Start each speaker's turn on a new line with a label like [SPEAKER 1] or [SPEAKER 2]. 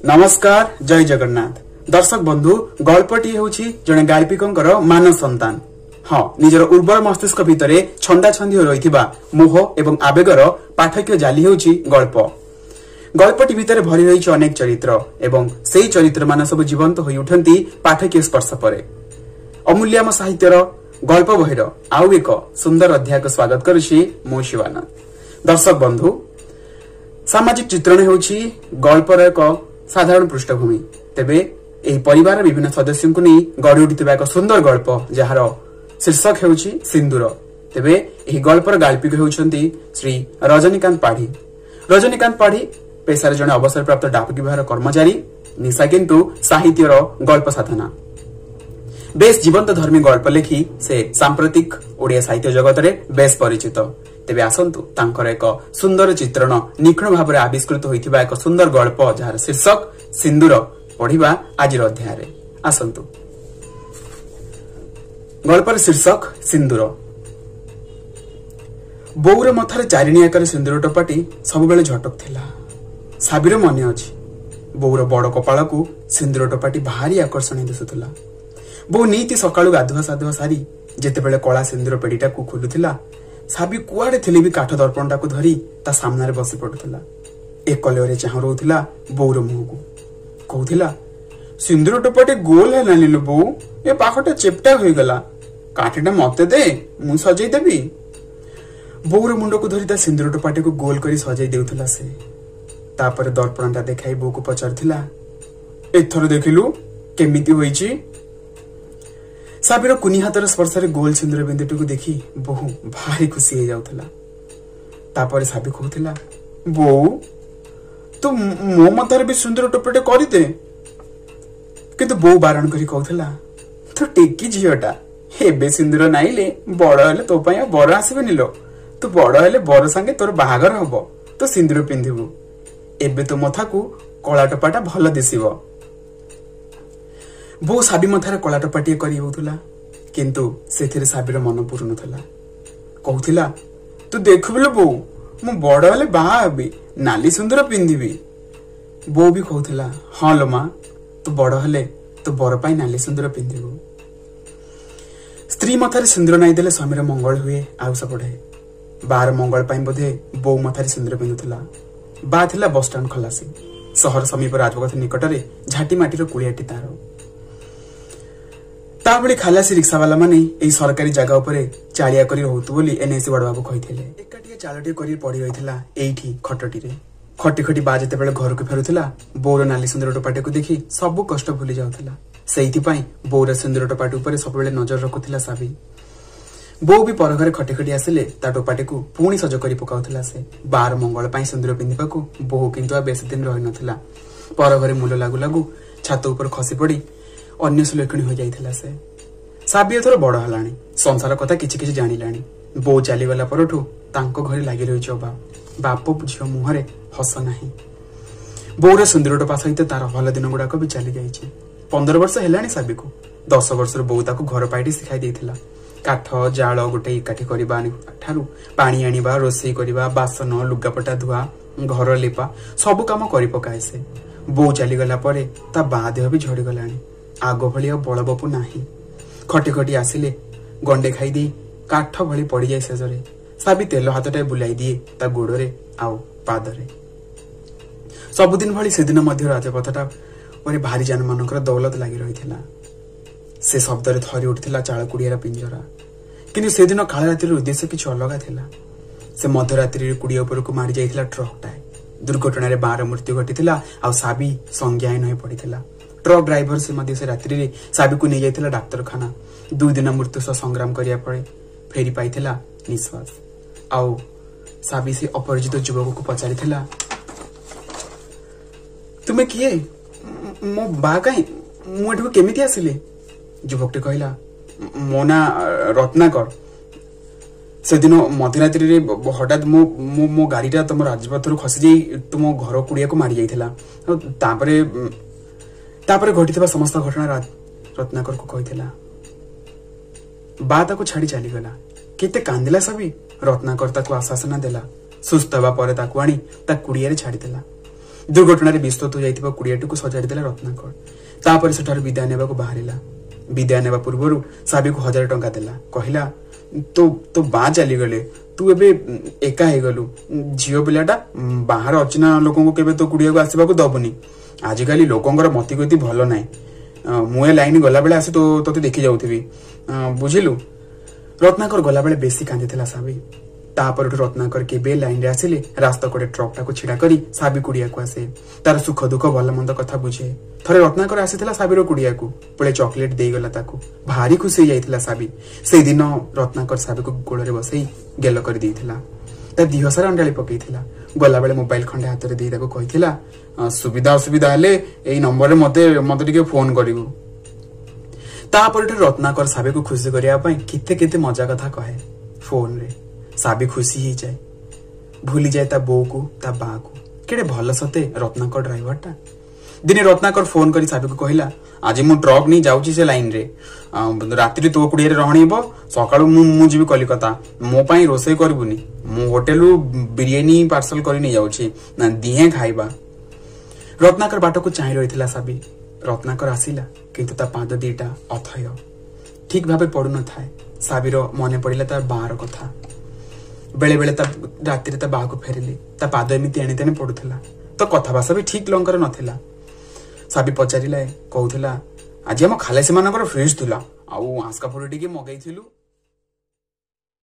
[SPEAKER 1] ନମସ୍କାର, ଜୟ ଜଗନ୍ନାଥ। ଦର୍ଶକ ବନ୍ଧୁ, ଗଳ୍ପଟି ହେଉଛି ଜଣେ ଗାଳ୍ପିକଙ୍କର ମାନସ ସନ୍ତାନ। ହଁ, ନିଜର ଉର୍ବର ମସ୍ତିଷ୍କ ଭିତରେ ଛନ୍ଦାଛନ୍ଦି ହୋଇ ରହିଥିବା ମୋହ ଏବଂ ଆବେଗର ପାଠକୀୟ ଜାଲି ହେଉଛି ଗଳ୍ପ। ଗଳ୍ପଟି ଭିତରେ ଭରି ରହିଛି ଅନେକ ଚରିତ୍ର ଏବଂ ସେଇ ଚରିତ୍ରମାନ ସବୁ ଜୀବନ୍ତ ହୋଇ ଉଠନ୍ତି ପାଠକୀୟ ସ୍ପର୍ଶ ପରେ। ଅମୂଲ୍ୟାମ ସାହିତ୍ୟର ଗଳ୍ପ ବହିର ଆଉ ଏକ ସୁନ୍ଦର ଅଧ୍ୟାୟକୁ ସ୍ୱାଗତ କରୁଛି ମୁଁ ଶିବାନନ୍ଦ। ଦର୍ଶକ ବନ୍ଧୁ, ସାମାଜିକ ଚିତ୍ରଣ ହେଉଛି ଗଳ୍ପର ଏକ ସାଧାରଣ ପୃଷ୍ଠଭୂମି। ତେବେ ଏହି ପରିବାରର ବିଭିନ୍ନ ସଦସ୍ୟଙ୍କୁ ନେଇ ଗଢ଼ି ଉଠିଥିବା ଏକ ସୁନ୍ଦର ଗଳ୍ପ, ଯାହାର ଶୀର୍ଷକ ହେଉଛି ସିନ୍ଦୁର। ତେବେ ଏହି ଗଳ୍ପର ଗାଳ୍ପିକ ହେଉଛନ୍ତି ଶ୍ରୀ ରଜନୀକାନ୍ତ ପାଢୀ। ରଜନୀକାନ୍ତ ପାଢୀ ପେଶାରେ ଜଣେ ଅବସରପ୍ରାପ୍ତ ଡାକ ବିଭାଗର କର୍ମଚାରୀ, ନିଶା କିନ୍ତୁ ସାହିତ୍ୟର ଗଳ୍ପ ସାଧନା। ବେଶ ଜୀବନ୍ତ ଧର୍ମୀ ଗଳ୍ପ ଲେଖି ସେ ସାମ୍ପ୍ରତିକ ଓଡ଼ିଆ ସାହିତ୍ୟ ଜଗତରେ ବେଶ ପରିଚିତ। ତେବେ ଆସନ୍ତୁ ତାଙ୍କର ଏକ ସୁନ୍ଦର ଚିତ୍ରଣ, ନିଖୁଣ ଭାବରେ ଆବିଷ୍କୃତ ହୋଇଥିବା ଏକ ସୁନ୍ଦର ଗଳ୍ପ, ଯାହାର ଶୀର୍ଷକ ସିନ୍ଦୁର, ପଢିବା ଆଜିର ଅଧ୍ୟାୟରେ। ଆସନ୍ତୁ, ଗଳ୍ପର ଶୀର୍ଷକ ସିନ୍ଦୁର। ବୋଉର ମଥାରେ ଚାରିଣୀ ଆକାରରେ ସିନ୍ଦୁର ଟୋପାଟି ସବୁବେଳେ ଝଟକ ଥିଲା। ସାବିର ମନେ ଅଛି, ବୋଉର ବଡ କପାଳକୁ ସିନ୍ଦୁର ଟୋପାଟି ଭାରି ଆକର୍ଷଣୀୟ ଦିଶୁଥିଲା। ବୋଉ ନିତି ସକାଳୁ ଗାଧୁଆ ସାଧୁଆ ସାରି ଯେତେବେଳେ କଳା ସିନ୍ଦୁର ପେଡିଟାକୁ ଖୋଲୁଥିଲା, ସାବି କୁଆଡେ ଥିଲେ ବି କାଠ ଦର୍ପଣଟାକୁ ଧରି ତା ସାମ୍ନାରେ ବସି ପଡୁଥିଲା। ଏକଲୟରେ ଚାହୁଁ ରହୁଥିଲା ବୋଉର ମୁହଁକୁ। କହୁଥିଲା, ସିନ୍ଦୁର ଟୋପାଟି ଗୋଲ ହେଲାନି ଲୋ ବୋଉ, ଏ ପାଖଟା ଚେପଟା ହୋଇଗଲା, କାଠିଟା ମତେ ଦେ, ମୁଁ ସଜେଇ ଦେବି। ବୋଉର ମୁଣ୍ଡକୁ ଧରି ତା ସିନ୍ଦୁର ଟୋପାଟିକୁ ଗୋଲ କରି ସଜେଇ ଦେଉଥିଲା ସେ। ତାପରେ ଦର୍ପଣଟା ଦେଖାଇ ବୋଉକୁ ପଚାରୁଥିଲା, ଏଥର ଦେଖିଲୁ କେମିତି ହୋଇଛି? ସାବିର କୁନି ହାତର ସ୍ପର୍ଶରେ ଗୋଲ ସିନ୍ଦୁର ବିନ୍ଦୁଟିକୁ ଦେଖି ବୋହୁ ଭାରି ଖୁସି ହେଇଯାଉଥିଲା। ତାପରେ ସାବି କହୁଥିଲା, ବୋଉ ତୁ ମୋ ମଥାରେ ବି ସିନ୍ଦୁର ଟୋପିଟେ କରିଦେ। କିନ୍ତୁ ବୋଉ ବାରଣ କରି କହୁଥିଲା, ତୁ ଟିକି ଝିଅଟା, ଏବେ ସିନ୍ଦୁର ନାଇଲେ ବଡ ହେଲେ ତୋ ପାଇଁ ଆଉ ବର ଆସିବେନି ଲୋ। ତୁ ବଡ ହେଲେ ବର ସାଙ୍ଗେ ତୋର ବାହାଘର ହବ, ତୁ ସିନ୍ଦୁର ପିନ୍ଧିବୁ। ଏବେ ତୋ ମଥାକୁ କଳା ଟୋପାଟା ଭଲ ଦିଶିବ। ବୋଉ ସାବି ମଥାରେ କଳା ଟୋପାଟିଏ କରି ହେଉଥିଲା, କିନ୍ତୁ ସେଥିରେ ସାବିର ମନ ପୁରୁନଥିଲା। କହୁଥିଲା, ତୁ ଦେଖିବୁ ଲୋ ବୋଉ, ମୁଁ ବଡ ହେଲେ ବାହା ହେବି, ନାଲି ସିନ୍ଦୁର ପିନ୍ଧିବି। ବୋଉ ବି କହୁଥିଲା, ହଁ ଲୋ ମା, ତୁ ବଡ ହେଲେ ତୋ ବର ପାଇଁ ନାଲି ସିନ୍ଦୁର ପିନ୍ଧିବୁ। ସ୍ତ୍ରୀ ମଥାରେ ସିନ୍ଦୁର ନାଇ ଦେଲେ ସ୍ୱାମୀର ମଙ୍ଗଳ ହୁଏ, ଆଉସ ବଢେ। ବାର ମଙ୍ଗଳ ପାଇଁ ବୋଧେ ବୋଉ ମଥାରେ ସିନ୍ଦୁର ପିନ୍ଧୁଥିଲା। ବା ଥିଲା ବସଷ୍ଟାଣ୍ଡ ଖଲାସି। ସହର ସମୀପ ରାଜପଥ ନିକଟରେ ଝାଟି ମାଟିର କୁଳିଆଟି ତାର। ତା ଭଳି ଖାଲାସି ରିକ୍ସାବାଲା ମାନେ ଏଇ ସରକାରୀ ଜାଗା ଉପରେ ଚାଳିଆ କରି ରହୁତୁ ବୋଲି ଏନ୍ଏସି ବଡବାବୁ କହିଥିଲେ। ଏକାଟିଆ ଚାଳଟିଏ କରି ପଡି ରହିଥିଲା ଏଇଠି ଖଟଟିରେ। ଖଟି ଖଟି ବା ଯେତେବେଳେ ଘରକୁ ଫେରୁଥିଲା, ବୋଉର ନାଲି ସିନ୍ଦୁର ଟୋପାଟିକୁ ଦେଖି ସବୁ କଷ୍ଟ ଭୁଲି ଯାଉଥିଲା। ସେଇଥିପାଇଁ ବୋଉର ସିନ୍ଦୁର ଟୋପାଟି ଉପରେ ସବୁବେଳେ ନଜର ରଖୁଥିଲା ସାବି। ବୋଉ ବି ପର ଘରେ ଖଟି ଖଟି ଆସିଲେ ତା ଟୋପାଟିକୁ ପୁଣି ସଜ କରି ପକାଉଥିଲା ସେ। ବାର ମଙ୍ଗଳ ପାଇଁ ସିନ୍ଦୁର ପିନ୍ଧିବାକୁ ବୋହୁ କିନ୍ତୁ ଆଉ ବେଶୀ ଦିନ ରହିନଥିଲା। ପର ଘରେ ମୂଲ ଲାଗୁ ଲାଗୁ ଛାତ ଉପରେ ଖସି ପଡି ଅନ୍ୟ ସୁଲକ୍ଷଣୀ ହୋଇଯାଇଥିଲା ସେ। ସାବି ଏଥର ବଡ ହେଲାଣି, ସଂସାର କଥା କିଛି କିଛି ଜାଣିଲାଣି। ବୋଉ ଚାଲିଗଲା ପରଠୁ ତାଙ୍କ ଘରେ ଲାଗି ରହିଛି ଅଭାବ। ବାପ ଝିଅ ମୁହଁରେ ହସ ନାହିଁ। ବୋଉର ସିନ୍ଦୁର ଟୋପା ସହିତ ତାର ଭଲ ଦିନ ଗୁଡାକ ବି ଚାଲି ଯାଇଛି। 15 ବର୍ଷ ହେଲାଣି ସାବିକୁ। 10 ବର୍ଷର ବୋଉ ତାକୁ ଘର ପାଇଟି ଶିଖାଇ ଦେଇଥିଲା। କାଠ ଜାଳ ଗୋଟେ ଏକାଠି କରିବା ଠାରୁ ପାଣି ଆଣିବା, ରୋଷେଇ କରିବା, ବାସନ ଲୁଗାପଟା ଧୁଆ, ଘର ଲିପା ସବୁ କାମ କରି ପକାଏ ସେ। ବୋଉ ଚାଲିଗଲା ପରେ ତା ବା ଦେହ ବି ଝଡିଗଲାଣି। ଆଗ ଭଳି ଆଉ ବଳବପୁ ନାହିଁ। ଖଟି ଖଟି ଆସିଲେ ଗଣ୍ଡେ ଖାଇଦେଇ କାଠ ଭଳି ପଡିଯାଏ ଶେଷରେ। ସାବି ତେଲ ହାତଟାଏ ବୁଲାଇ ଦିଏ ତା ଗୋଡରେ ଆଉ ପାଦରେ। ସବୁଦିନ ଭଳି ସେଦିନ ମଧ୍ୟ ରାଜପଥଟା ପରେ ଭାରି ଯାନମାନଙ୍କର ଦୌଲତ ଲାଗି ରହିଥିଲା। ସେ ଶବ୍ଦରେ ଥରି ଉଠିଥିଲା ଚାଳ କୁଡିଆର ପିଞ୍ଜରା। କିନ୍ତୁ ସେଦିନ କାଳ ରାତ୍ରିର ଉଦ୍ଦେଶ୍ୟ କିଛି ଅଲଗା ଥିଲା। ସେ ମଧ୍ୟରାତ୍ରିରେ କୁଡିଆ ଉପରକୁ ମାଡି ଯାଇଥିଲା ଟ୍ରକଟାଏ। ଦୁର୍ଘଟଣାରେ ବାର ମୃତ୍ୟୁ ଘଟିଥିଲା ଆଉ ସାବି ସଂଜ୍ଞାହୀନ ହୋଇ ପଡିଥିଲା। ଟ୍ରକ୍ ଡ୍ରାଇଭର ସେ ମଧ୍ୟ ସେ ରାତ୍ରିରେ ସାବିକୁ ନେଇଯାଇଥିଲା ଡାକ୍ତରଖାନା। 2 ଦିନ ମୃତ୍ୟୁ ସହ ସଂଗ୍ରାମ କରିବା ପରେ ଫେରି ପାଇଥିଲା ନିଶ୍ୱାସ। ଆଉ ସାବି ସେ ଅପରିଚିତ ଯୁବକକୁ ପଚାରିଥିଲା, ତୁମେ କିଏ? ମୋ ବା କାହିଁ? ମୁଁ ଏଠିକୁ କେମିତି ଆସିଲି? ଯୁବକଟି କହିଲା, ମୋ ନାଁ ରତ୍ନାକର। ସେଦିନ ମଧ୍ୟରାତ୍ରିରେ ହଠାତ୍ ମୋ ଗାଡିଟା ତମ ରାଜପଥରୁ ଖସିଯାଇ ତୁମ ଘର କୁଡିଆକୁ ମାଡି ଯାଇଥିଲା। ଆଉ ତାପରେ ଘଟିଥିବା ସମସ୍ତ ଘଟଣା ରତ୍ନାକରକୁ କହିଥିଲା। ବା ତାକୁ ଛାଡି ଚାଲିଗଲା। କେତେ କାନ୍ଦିଲା ସାବି। ରତ୍ନାକର ତାକୁ ଆଶ୍ୱାସନା ଦେଲା। ସୁସ୍ଥ ହେବା ପରେ ତାକୁ ଆଣି ତା କୁଡିଆରେ ଛାଡିଦେଲା। ଦୁର୍ଘଟଣାରେ ବିସ୍ତୃତ ଯାଇଥିବା କୁଡ଼ିଆଟିକୁ ସଜାଡ଼ି ଦେଲା ରତ୍ନାକର। ତାପରେ ସେଠାରୁ ବିଦାୟ ନେବାକୁ ବାହାରିଲା। ବିଦାୟ ନେବା ପୂର୍ବରୁ ସାବିକୁ 1000 ଟଙ୍କା ଦେଲା। କହିଲା, ତୋ ବା ଚାଲିଗଲେ, ତୁ ଏବେ ଏକା ହେଇଗଲୁ, ଝିଅ ପିଲାଟା, ବାହାର ଅଚିହ୍ନା ଲୋକଙ୍କୁ କେବେ ତୋ କୁଡ଼ିଆକୁ ଆସିବାକୁ ଦବୁନି। ଆଜିକାଲି ଲୋକଙ୍କର ମତିଗତି ଭଲ ନାହିଁ। ମୁଁ ଏ ଲାଇନ ଗଲାବେଳେ ଆସି ତୋତେ ଦେଖି ଯାଉଥିବି, ବୁଝିଲୁ? ରତ୍ନାକର ଗଲାବେଳେ ବେଶୀ କାନ୍ଦିଥିଲା ସାବି। ତାପରଠୁ ରତ୍ନାକର କେବେ ଲାଇନରେ ଆସିଲେ ରାସ୍ତା କଡ଼େ ଟ୍ରକଟାକୁ ଛିଡା କରି ସାବି କୁଡ଼ିଆକୁ ଆସେ, ତାର ସୁଖ ଦୁଃଖ ଭଲ ମନ୍ଦ କଥା ବୁଝେ। ଥରେ ରତ୍ନାକର ଆସିଥିଲା ସାବିର କୁଡ଼ିଆକୁ, ପୁଳେ ଚକୋଲେଟ ଦେଇଗଲା ତାକୁ। ଭାରି ଖୁସି ହେଇଯାଇଥିଲା ସାବି। ସେଇଦିନ ରତ୍ନାକର ସାବିକୁ ଗୋଳରେ ବସେଇ ଗେଲ କରି ଦେଇଥିଲା, ତା ଦିହ ସାରା ଅଣ୍ଡାଳି ପକେଇଥିଲା। ଗଲାବେଳେ ମୋବାଇଲ ଖଣ୍ଡେ ହାତରେ ଦେଇ ତାକୁ କହିଥିଲା, ସୁବିଧା ଅସୁବିଧା ହେଲେ ଏଇ ନମ୍ବରରେ ମତେ ଟିକେ ଫୋନ କରିବୁ। ତାପରଠୁ ରତ୍ନାକର ସାବିକୁ ଖୁସି କରିବା ପାଇଁ କେତେ କେତେ ମଜା କଥା କହେ ଫୋନରେ। ସାବି ଖୁସି ହେଇଯାଏ, ଭୁଲିଯାଏ ତା ବୋଉକୁ, ତା ବାକୁ। କେଡ଼େ ଭଲ ସତେ ରତ୍ନାକର ଡ୍ରାଇଭରଟା। ଦିନେ ରତ୍ନାକର ଫୋନ କରି ସାବିକୁ କହିଲା, ଆଜି ମୁଁ ଟ୍ରକ୍ ନେଇ ଯାଉଛି ସେ ଲାଇନରେ, ରାତିରେ ତୋ କୁଡ଼ିଆରେ ରହଣି ହେବ, ସକାଳୁ ମୁଁ ଯିବି କଲିକତା, ମୋ ପାଇଁ ରୋଷେଇ କରିବୁନି, ମୁଁ ହୋଟେଲରୁ ବିରିୟାନୀ ପାର୍ସଲ କରି ନେଇ ଯାଉଛି, ନା ଦିହେଁ ଖାଇବା। ରତ୍ନାକର ବାଟକୁ ଚାହିଁ ରହିଥିଲା ସାବି। ରତ୍ନାକର ଆସିଲା, କିନ୍ତୁ ତା ପାଦ ଦିଟା ଅଥୟ, ଠିକ ଭାବେ ପଡୁନଥାଏ। ସାବିର ମନେ ପଡିଲା ତା ବାଆର କଥା। ବେଳେ ବେଳେ ତା ରାତିରେ ତା ବାଆକୁ ଫେରିଲେ ତା ପାଦ ଏମିତି ଏଣେ ତେଣେ ପଡୁଥିଲା, ତ କଥାଭାଷା ବି ଠିକ ଲଙ୍କର ନଥିଲା। ସାବି ପଚାରିଲା, କହୁଥିଲା, ଆଜି ଆମ ଖାଲାସୀମାନଙ୍କର ଫିଷ୍ଟ ଥିଲା, ଆଉ ଆସ୍କା ଫୁଡ଼ି ଟିକେ ମଗେଇଥିଲୁ।